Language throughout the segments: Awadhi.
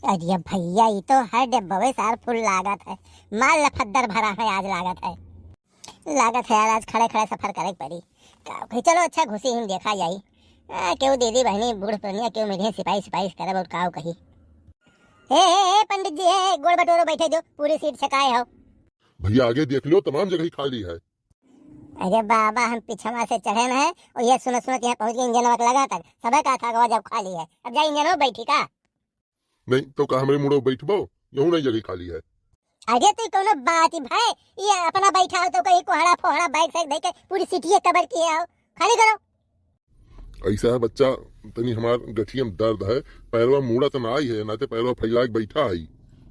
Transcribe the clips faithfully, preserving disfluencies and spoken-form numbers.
अरे भैया, ई तो हर डब्बवे सार फुल लागत है। माल लफद्दर भरा है आज लागत है। लागत है यार, आज खड़े खड़े सफर करे के पड़ी। का कही, चलो अच्छा, घुसी ही देखा जाई। आ, केहू दीदी बहनी बूढ़ पुरनिया केहू मिलिहे, सिपाही सिपाही करे बहुत काव कही। हे, हे, हे, पंडित जी, हे, गोड़ बटोरो, बैठे जो, पूरी सीट छकाए हो। भैया, आगे देख लो, तमाम जगह ही खाली है। अरे बाबा, हम पिछवा से चढ़े न है और ये सुनत सुनत यहाँ पहुँच गए इंजनवा के लगा तक। सबे का था, जब खाली है, अब जा इंजनवा बैठी का? नहीं तो का हमरे मुड़ो बैठबो, यहू नहीं जगह खाली है। अरे तू कौनो बात ही भाई, ये अपना बैठा हो तो कहीं कोहड़ा फोहड़ा बाइक साइक देके पूरी सीटिये कवर किए हो, खाली करो। ऐसा है बच्चा, तनी हमार गठिया में दर्द है, पैरवा मुड़ा तो ना आई है, ना ते पैरवा फैला के बैठा है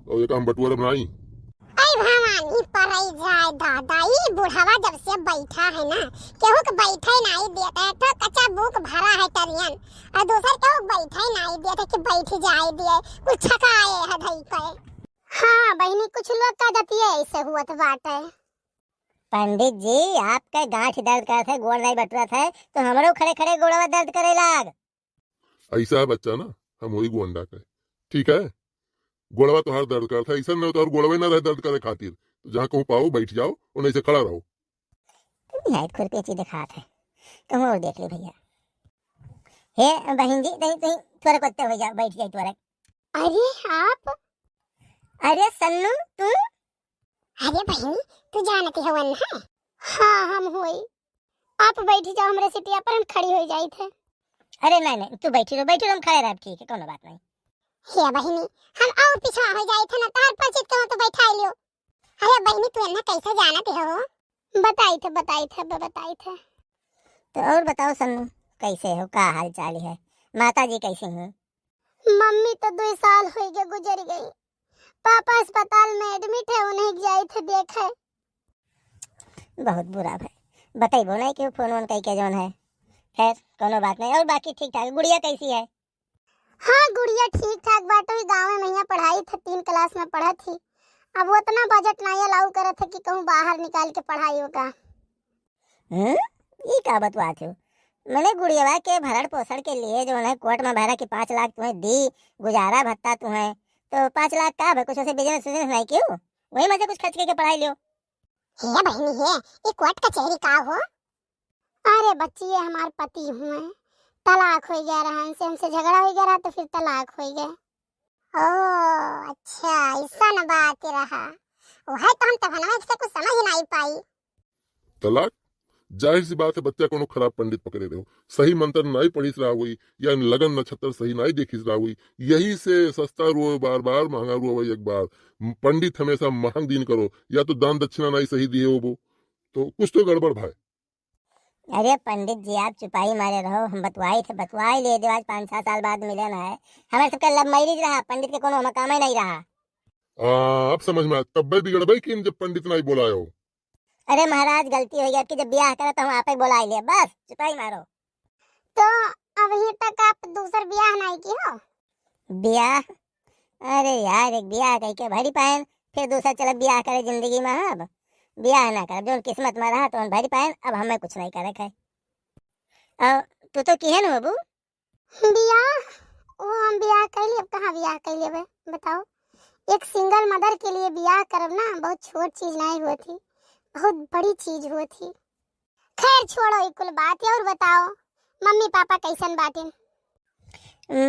और ये हम बटुअर बनाई। ऐ भवानी, परई जाए दादा, ई बुढ़वा जब से बैठा है ना, केहू के बैठे नाई देत है। एक ठो कच्चा बूक भरा है टरियन, और दूसर केहू के बैठे नाई देत है कि बैठ जाए दिए, कुल छकाए है धई के। हाँ बहिनी, कुछ लोग का दतिये ऐसे हुअत बाटे। पंडित जी, आपके गांठ दर्द करत है, गोड़ नाई बटुरत है, तो हमरो खड़े खड़े गोड़वा दर्द करे लाग। ऐसा है बच्चा ना, हम वही गोंडा के, ठीक है? गोड़वा तोहार दर्द करत है, ऐसा नहीं तोहार गोड़वे ना रहे दर्द करे खातिर। तो जहाँ कहूँ पाओ, बैठ जाओ और नहीं से खड़ा रहो। तुम यहाँ खुरपेची दिखात है, कहूँ और देख ले भैया। हे बहन जी, तहीं, तहीं त्वरक उत्ते हो जाओ, बैठ जाए त्वरक। अरे आप? अरे सन्नू, तू? अरे बहन, तू जानती हो ना? हाँ, हम होई। आप बैठ जाओ हमरे सीटिया पर, हम खड़ी हो जाई थे। अरे नहीं, नहीं, तू बैठी रहो, बैठी रहो, हम खड़े रहब, ठीक है, कोनो बात नहीं। हे बहिनी, हम और पीछा हो जाई थे ना, तार परिचित कहो तो बैठा लियो। अरे बहिनी, तू एन्ना कैसे जानत हो? बताई थे, बताई थे, अब बताई थे। तो और बताओ सन्नू, कैसे हो, का हाल चाल है, माता जी कैसी हैं? मम्मी तो दुई साल होई गए गुजर गई, पापा अस्पताल में एडमिट है, उन्हें जाई थे देखे। बहुत बुरा भाई, बतैबो नहीं कि फोन वोन कई के जौन है। खैर, कोनो बात नहीं। और बाकी ठीक ठाक, गुड़िया कैसी है? हाँ, गुड़िया ठीक ठाक बाटे, गाँव में यहाँ पढ़ाई थे, तीन क्लास में पढ़त थी। अब उतना बजट नहीं अलाउ करत है कि कहूँ बाहर निकाल के पढ़ाई होगा। हम्म, ई का बतवात हो? मैंने गुड़ियावा के भरण पोषण के लिए जो है कोर्ट में भरा कि पाँच लाख तुम्हें दी, गुजारा भत्ता तुम्हें, तो पाँच लाख का भाई, कुछ उसे बिजनेस विजनेस नहीं कियो, वही में से कुछ खर्च करके पढ़ाई लियो। हे बहिनी हे, ई कोर्ट कचहरी का हो? अरे बच्ची, ये हमार पति हुए, तलाक हो गया रहा, इनसे हमसे झगड़ा हो गया रहा तो फिर तलाक हो गया। ओ अच्छा, ऐसा न बात रहा। वह तो हम तफनवा से कुछ समझ नहीं पाई। तलाक? जाहिर सी बात है, बच्चा कोनो खराब पंडित पकड़े रहो, सही मंत्र नहीं पढ़िस रहा हुई, या लगन नक्षत्र सही नहीं देखिस रहा हुई, यही से सस्ता रोए बार बार, महंगा रोए एक बार। पंडित हमेशा महंग दिन करो, या तो दान दक्षिणा नहीं सही दिए होबो, तो कुछ तो गड़बड़ भाई। अरे पंडित जी, आप चुपाई मारे रहो, हम बतवाई थे, बतवाई ले देव, आज पाँच छह साल बाद मिले ना है। हमारे सबके लव मैरिज रहा, पंडित के कोनो हमें काम ही नहीं रहा। आ, अब समझ में आया, तब्बे बिगड़बे कि जब पंडित नहीं बोलायो। अरे महाराज, गलती हो गई, आपकी जब ब्याह करे तो हम आपे बोलाई ले, बस चुपाई मारो। तो अभी तक आप दूसर ब्याह नहीं की हो? ब्याह? अरे यार, एक ब्याह कह के भरी पाएन, फिर दूसरा चला ब्याह करे जिंदगी में। अब ब्याह ना कर, जो किस्मत में रहा तो भरी पाएन, अब हमें कुछ नहीं करे है। और तू तो किहन होबू? बियाह? वो हम बियाह कैली, अब कहाँ बियाह कैली बे, बताओ। एक सिंगल मदर के लिए बियाह करब ना, बहुत छोट चीज नहीं हुआ थी, बहुत बड़ी चीज हुआ थी। खैर छोड़ो ई कुल बात, और बताओ, मम्मी पापा कैसन बाटिन?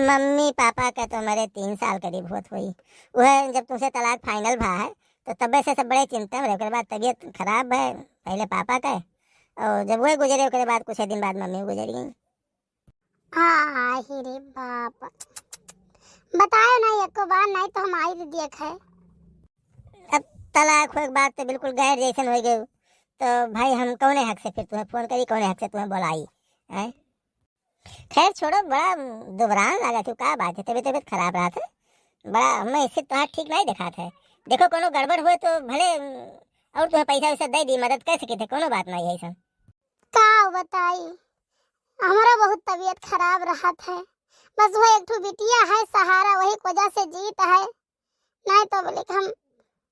मम्मी पापा का तो हमारे तीन साल करीब होत हुई। वह जब तुमसे तलाक फाइनल भा है, तो तबे से सब बड़े चिंता में रहे। ओकरे बाद तबीयत खराब है, पहले पापा का, और जब वह गुजरे, ओकरे बाद कुछ दिन बाद मम्मी गुजर गई। आही रे बाप, बतायो ना एको बार, नहीं तो हम आई देख है। अब तलाक होए के बाद तो बिल्कुल गैर जैसन हो गए, तो भाई हम कौने हक से फिर तुम्हें फोन करी, कौने हक से तुम्हें बुलाई, हैं? खैर छोड़ो, बड़ा दुबरान लागत हो, का बात है, तबीयत तबीयत खराब रहा था, बड़ा हमें इससे तो ठीक नहीं दिखा था। देखो कोनो गड़बड़ हुए तो भले और तुम्हें पैसा वैसा दे दी, मदद कर सके थे, कोनो बात नहीं है ऐसा। का बताई, हमरा बहुत तबीयत खराब रहत है, बस वो एक ठो बिटिया है सहारा, वही वजह से जीत है, नहीं तो बोले कि हम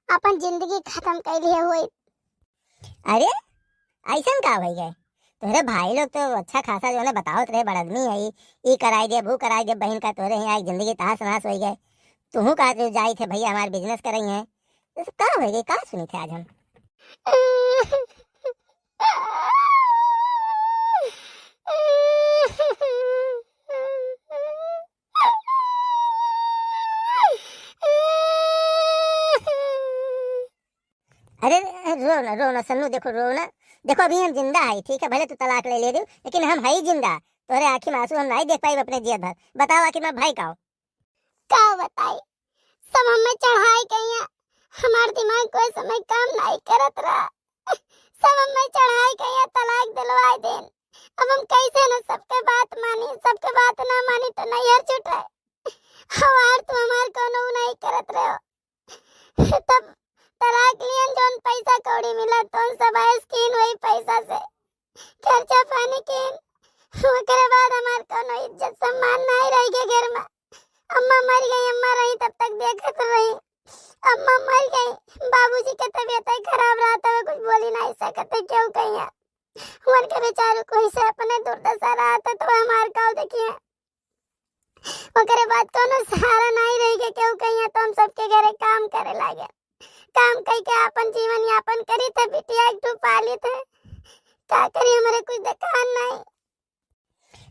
अपन जिंदगी खत्म कर लिए हुई। अरे, ऐसन का हो गए? तोहरे भाई लोग तो अच्छा खासा जो है बतावत रहे, बड़ आदमी है, ई, ई कराई दे, वो कराई दे, बहन का तोहरे यहाँ एक जिंदगी तहस नहस हो गए। तुहू का जो जाई थे भैया हमार business करई है। तो का हो गई, का सुनी थे आज हम? अरे, रो ना, रो ना सन्नू, देखो, रो ना। देखो, अभी हम जिंदा है, ठीक है, भले तू तलाक ले ले रही हो, लेकिन हम है ही जिंदा। तोरे आँखी में आंसू हम नहीं देख पाई अपने जियत भर। बताओ, आखिर में भाई का हो? का बताई, सब हमें चढ़ाई कहिया, हमार दिमाग कोई समय काम नहीं करत रहा, सब हमें चढ़ाई कहिया, तलाक दिलवाई देन। अब हम कैसे न सबके बात मानी, सबके बात ना मानी तो नैहर छुटे। हमार तो हमार कोनो नहीं करत रहो। तब तलाक लियन, जौन पैसा कौड़ी मिला, तौन सब ऐश कीन वही पैसा से खर्चा पानी कीन। ओकरे बाद हमार कोनो इज्जत सम्मान नहीं रह गया घर में। अम्मा मर गई, अम्मा रही तब तक देखत रही। अम्मा मर गई, बाबूजी के तबीयत ही खराब रहा, तब कुछ बोली नहीं सकते, क्यों कहिया। उनके बेचारू को ही से अपने दुर्दशा रहा था, तो हमार काल देखिए। ओकरे बाद कोनो सहारा नहीं रह गया, क्यों कहिया, तो हम सबके घरे काम करे लागे। काम कई के अपन जीवन यापन करी थे, बिटिया एक ठो पाली थे। का करी, हमारे कुछ दुकान नहीं।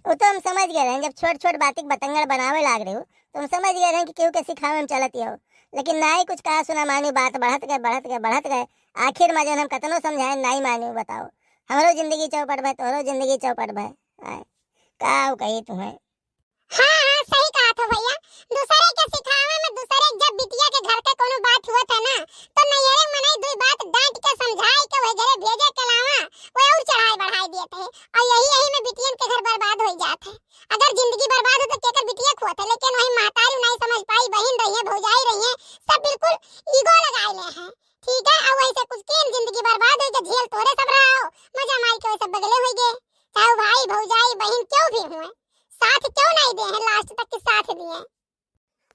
वो तो हम समझ गए रहे, जब छोट छोट बातिक बतंगड़ बनावे लाग रहे हो, तो हम समझ गए रहे कि केहू के सिखावे में चलत ही हो। लेकिन नाई कुछ कहा सुना मानी, बात बढ़त गए, बढ़त गए, बढ़त गए। आखिर में जौन हम कतनो समझाए, नाई मानी। बताओ, हमरो जिंदगी चौपट भय, तोहरो जिंदगी चौपट भय। आय, का कही तुम्हें? हाँ, हाँ, सही कहा था भैया। दूसरे के सिखावे में दूसरे के जब बिटिया के घर का कोनो बात हुआ था ना, तो नैहरे मनई दुई बात डांट के समझाई के वही घरे भेजे के अलावा वो और चढ़ाई बढ़ाई दिए थे। और यही, यही में बिटियन के घर बर्बाद हो जात है। अगर जिंदगी बर्बाद हो तो केकर बिटिया खुआ थे, लेकिन वही महतारी नहीं समझ पाई, बहिन रही है, भौजाई रही है, सब बिल्कुल ईगो लगाए ले हैं। ठीक है, अब वैसे कुछ के जिंदगी बर्बाद हो गई, झेल तोरे सब रहा हो, मजा मार के वैसे बगले हो गए, चाहे वो भाई, भौजाई, बहिन क्यों भी हुए, साथ क्यों नहीं दे हैं, लास्ट तक के साथ दिए।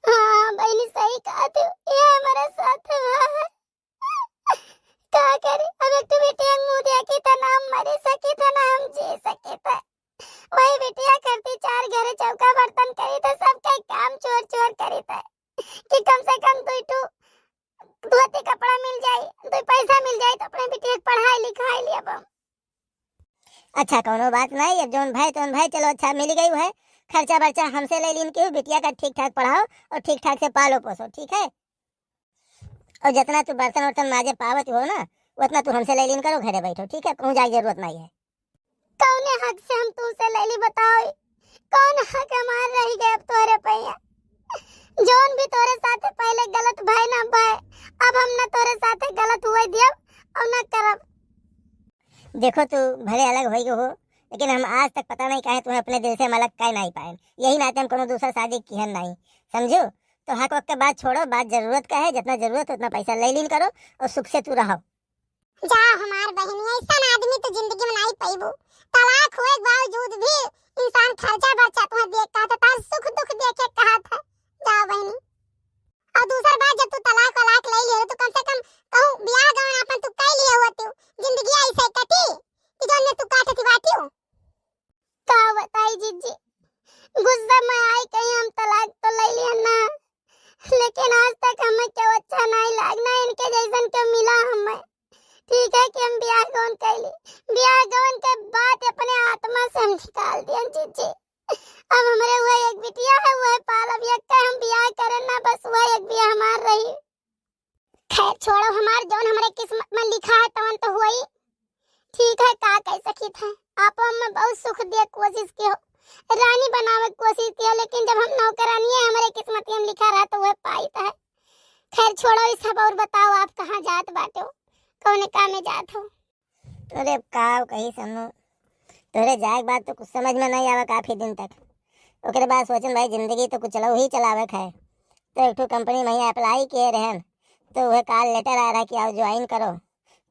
हाँ बहनी, सही कहा तू, ये हमारा साथ रहा है। का करी, अब एक तो बेटी अंग मुंह देखी था, ना हम मरी सकी था, ना हम जी सकी था। वही बिटिया करती चार घरे चौका बर्तन करी था, सबके काम चोर चोर करी था कि कम से कम दुई ठो धोती कपड़ा मिल जाई, दुई पैसा मिल जाई तो अपने बिटिया के पढ़ाई लिखाई लिया बम। अच्छा, कोनो बात नहीं, अब जौन भय तौन भय, चलो अच्छा मिल गई है, खर्चा बर्चा हमसे ले लीन के बिटिया का ठीक ठाक पढ़ाओ और ठीक ठाक से पालो पोसो, ठीक है? और जितना तू बर्तन वर्तन माजे पावत हो ना, उतना तू हमसे ले लीन करो, घरे बैठो, ठीक है? कहूँ जाए जरूरत नहीं है। कौने हक से हम तुमसे ले ली बताओ? कौन हक हमार रह गए अब तोहरे पे? जौन भी तोरे साथे पहले गलत भय ना भय, अब हम ना तोरे साथे गलत हुए दियब और ना करब। देखो, तू भले अलग हो गए हो, लेकिन हम आज तक पता नहीं काहे तुम्हें अपने दिल से हम अलग काहे नहीं पाए। यही नाते हम कोनो दूसरा शादी किहन नहीं, समझो? तो हक वक के बात छोड़ो, बात जरूरत का है, जितना जरूरत हो उतना पैसा ले लीन करो और सुख से तू रहो। जाओ हमार बहिनी, ऐसन आदमी तो जिंदगी में नहीं पैबू। तलाक हुए के बावजूद भी इंसान खर्चा बर्चा तुम्हें देख कहा था, तार सुख दुख देखे कहा था। जाओ बहिनी, और दूसर बात, जब तू तलाक वलाक ले लियो तो कम से कम कहूँ ब्याह गवन अपन तू कई लिए होती, जिंदगी ऐसे कटी कि जौन में तू काटती बाटी हो। का बताई जीजी, गुस्सा में आई कहीं हम तलाक तो ले लिया ना, लेकिन आज तक हमें क्यों अच्छा नहीं लाग, ना इनके जैसन क्यों मिला हमें। ठीक है कि हम ब्याह गौन कैली, ब्याह गौन के बाद अपने आत्मा से हम निकाल दिया जीजी। अब हमरे वह एक बिटिया है, वह पालब, एक का हम ब्याह करें ना, बस वह एक बिया हमार रही। खैर छोड़ो, हमार जौन हमरे किस्मत में लिखा है तवन तो हुई। ठीक है, का कह सकी थे, आप हमें बहुत सुख दिए कोशिश कियो, रानी बनावे के कोशिश कियो, लेकिन जब हम नौकरानी है, हमरे किस्मत में लिखा रहा तो वह पाई है। खैर छोड़ो ये सब, और बताओ आप कहाँ जात बाटो, कौने काम में जात हो? अरे का कही सन्नू, तोरे जाए के बाद तो कुछ समझ में नहीं आवा काफी दिन तक। ओकरे बाद सोचन भाई जिंदगी तो कुछ चलाऊ ही चलावे के है, तो एक ठो कंपनी में अप्लाई किए रहन, तो वह कॉल लेटर आ रहा कि आओ ज्वाइन करो,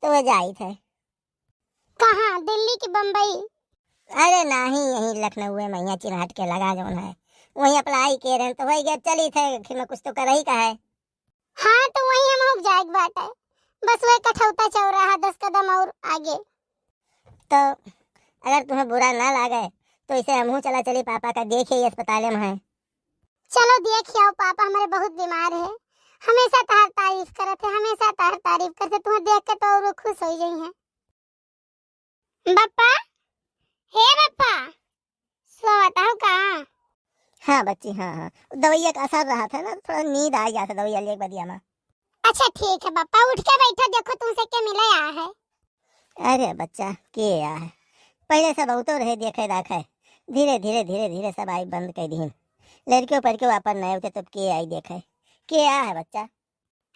तो वह जाई थे। कहाँ, दिल्ली की बम्बई? अरे नहीं, यहीं लखनऊ में मैया चिन्हाट के लगा जौन है, वहीं अप्लाई किए रहन, तो वही गए चली थे, आखिर में कुछ तो कर ही का है। हाँ, तो वहीं हम लोग जाए के बाटे, बस वही कठौता चौराहा दस कदम और आगे। तो अगर तुम्हें बुरा ना लागे, तो इसे हमहू चला चली, पापा का देखे ही अस्पताल में है। चलो देख आओ, पापा हमरे बहुत बीमार है, हमेशा तहार तारीफ करत है, हमेशा तहार तारीफ करत है, तुम्हें देख के तो और खुश हो गई हैं। बप्पा, हे बप्पा, सोवत हौ का? हाँ बच्ची, हाँ, हाँ, दवाइया का असर रहत है ना, थोड़ा नींद आ जात है दवाइया लेके बदिया में। अच्छा ठीक है बप्पा, उठ के बैठो, देखो तुमसे के मिले आ है। अरे बच्चा, के आ है? पहले सब औतो रहे देखे दाखे, धीरे धीरे, धीरे धीरे सब आई बंद कर दीन। लड़कियों पढ़ियों अपन नए होते तब के आई देखे, के आ है बच्चा?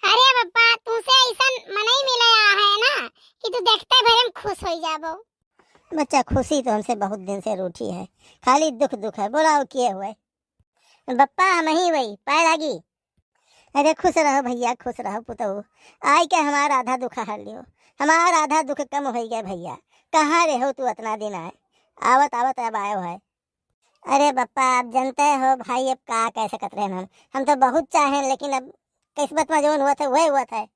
अरे बप्पा, तुमसे ऐसन मनई मिले आ है ना कि तू देखते भरे में खुश हो जाबो। बच्चा, खुशी तो हमसे बहुत दिन से रूठी है, खाली दुख दुख है। बोलाओ, के हुए? बप्पा, हम ही वही पाए लागी। अरे खुश रहो भैया, खुश रहो पुतहु, आई के हमार आधा दुख हर लियो, हमार आधा दुख कम हो गया भैया। कहाँ रहो तू इतना दिन आए, आवत आवत अब आयो है। अरे बप्पा, आप जानते हो भाई, अब का कह सकत रहे हम, हम तो बहुत चाहें, लेकिन अब किस्मत में जौन हुआ था, वही हुआ था।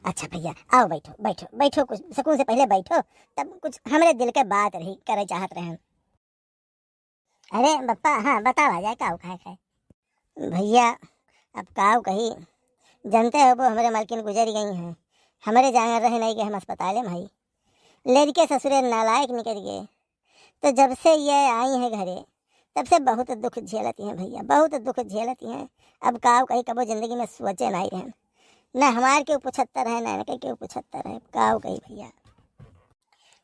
अच्छा भैया, आओ बैठो, बैठो, बैठो, कुछ सुकून से पहले बैठो, तब कुछ हमरे दिल के बात रही, करे चाहत रहे हम। अरे बप्पा, हाँ, बतावा जाए, काऊ खाए खाए? भैया, अब काऊ कही, जानते हो, वो हमरे मालकिन गुजर गई हैं, हमरे जांगर रहे नहीं कि हम अस्पताल में भाई। लड़के ससुरे नालायक निकल गए, तो जब से ये आई हैं घरे, तब से बहुत दुख झेलती हैं भैया, बहुत दुख झेलती हैं। अब काऊ कही, कबो जिंदगी में सोचे नहीं रहन, ना हमार केहू पूछत रहे, ना इनके केहू पूछत रहे, काऊ कही भैया।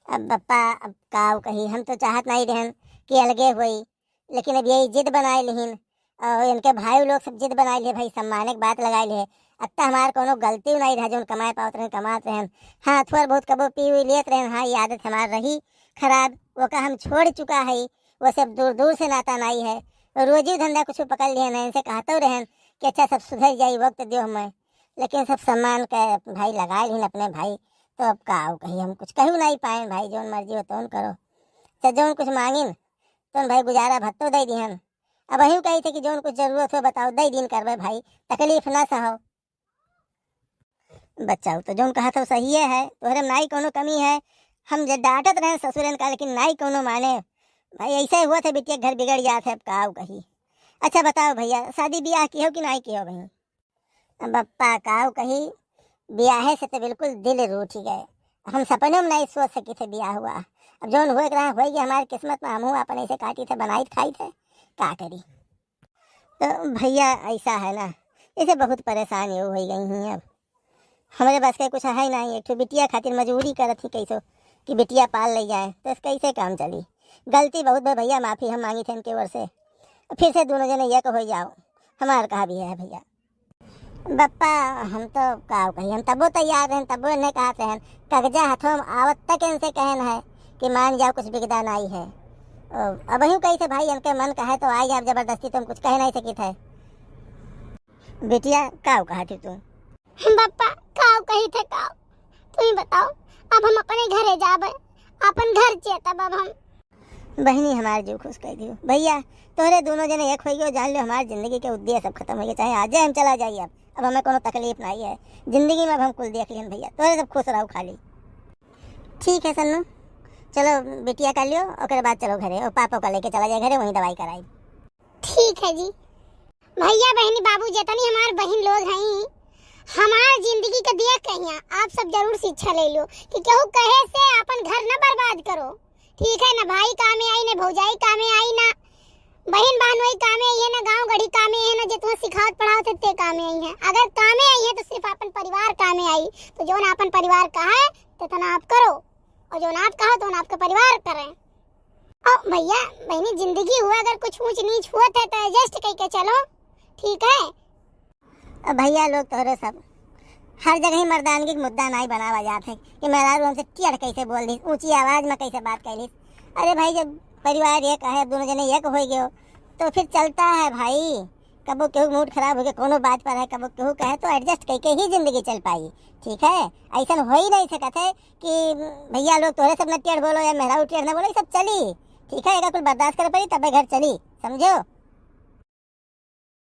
अब बप्पा, अब काऊ कही, हम तो चाहत नहीं रहन कि अलगे होई, लेकिन अब यही जिद बनाए लिहिन, और इनके भाई लोग सब जिद बनाए लिए, भाई सम्माने के बात लगाए लिए। अब तो हमार कोनो गलती नहीं रहा, जौन कमाए पावत रहन, कमात रहन। हाँ, थोड़ा बहुत कबो पी हुई लेत रहन, हाँ, ये आदत हमार रही खराब, वो का हम छोड़ चुका है, वो सब दूर दूर से नाता नहीं है। रोजी धंधा कुछ पकड़ लिए, इनसे कहते रहन कि अच्छा, सब सुधर जाई, वक्त दियो हमें, लेकिन सब सम्मान के भाई लगाए लिहिन अपने भाई। तो अब काऊ कही, हम कुछ कहू नहीं पाए भाई, जौन मर्जी हो तौन करो, तो जौन कुछ मांगिन तो भाई गुजारा भत्तो दे दिहन। अब वही कही थे कि जौन कुछ जरूरत हो बताओ, दे दिन करबे भाई, तकलीफ ना सहो। बच्चाऊ तो जौन कहा था सही है, तोहरे में नाई कोनो कमी है। हम जे डांटत रहे ससुरन का, लेकिन नाई कोनो माने। भाई ऐसे हुआ था बिटिया, घर बिगड़ जात है, अब काऊ कही। अच्छा बताओ भैया, शादी ब्याह किहो कि नाई किहो भाई? अब बप्पा काऊ कही, ब्याहे से तो बिल्कुल दिल रूठ गए। हम सपनों में नहीं सोच सकी थे ब्याह हुआ। अब जौन हुए के रहा, होई गया, हमारे किस्मत में हमहू अपन ऐसे काटी थे, बनाई खाई थे, का करी। तो भैया ऐसा है ना, इसे बहुत परेशान ये हो गई हैं। अब हमरे बस के कुछ है नहीं, एक ठो बिटिया खातिर मजबूरी करत ही कैसो कि बिटिया पाल ले जाए, तो इसका कैसे काम चली। गलती बहुत बा भैया, माफी हम मांगी थे इनके ओर से। फिर से दोनों जने एक हो जाओ, हमार कहा भी है भैया। बप्पा, हम तो का कही, हम तबो तैयार रहन, तबो इन्हें कहत रहन, कागजा हथों में आवत तक इनसे कहन है कि मान जाओ, कुछ बिगदा नहीं है। ओ, अब यूं कैसे भाई, इनके मन कहे तो आई, अब जबरदस्ती तुम कुछ कह नहीं सकी थे। बिटिया, का कहा थी तू? बप्पा, का कही थे का? तू ही बताओ, अब हम अपने घरे जाबे, अपन घर चेतब अब हम। बहिनी, हमार जीव खुश कर दियो। भैया, तोहरे दोनों जने एक होइयो, जान लो हमार जिंदगी के उद्देश्य सब खत्म हो गया, चाहे आजे हम चला जाइए अब, अब हमें कोनो तकलीफ नहीं है। जिंदगी में अब हम कुल देख लियन भैया, तोहरे सब खुश रहो खाली। ठीक है सन्नू, चलो बिटिया कर लियो, ओकरे बाद चलो घरे, और पापा का लेके चला जाए घरे, वहीं दवाई कराई। ठीक है जी। भैया, बहिनी, बाबू, जितनी हमार बहिन लोग हैं, हमार जिंदगी के देख कहिया आप सब जरूर शिक्षा ले लो कि केहू कहे से अपन घर न बर्बाद करो। ठीक है, ना भाई कामे आई, ना भौजाई कामे आई, ना बहिन बहनोई कामे आई है, ना गांव गढ़ी कामे आई है, ना जे तुम्हें सिखावत पढ़ावत है ते कामे आई है। अगर कामे आई है तो सिर्फ अपन परिवार कामे आई। तो जौन अपन परिवार कहा है, तेतना आप करो, और जौन आप कहो तो आपका परिवार करें। ओ भैया, बहिनी, जिंदगी हुआ, अगर कुछ ऊंच नीच हुआ थे तो एडजस्ट करके चलो, ठीक है? अब भैया लोग तोहरे सब हर जगह ही मर्दानगी के मुद्दा नहीं बनावा जात है कि मेहरारू हमसे टेढ़ कैसे बोल दी, ऊंची आवाज में कैसे बात कर ली। अरे भाई, जब परिवार एक है, दोनों जने एक हो गए हो, तो फिर चलता है भाई। कबो केहू मूड खराब होके कोनो बात पर है, कबो केहू कहे तो एडजस्ट करके ही जिंदगी चल पाई, ठीक है? ऐसन हो ही नहीं सकत है कि भैया लोग तोहरे सब न टेढ़ बोलो या मेहरारू टेढ़ न बोलो, ये सब चली, ठीक है? एका कुल बर्दाश्त करे पड़ी तबे घर चली, समझो?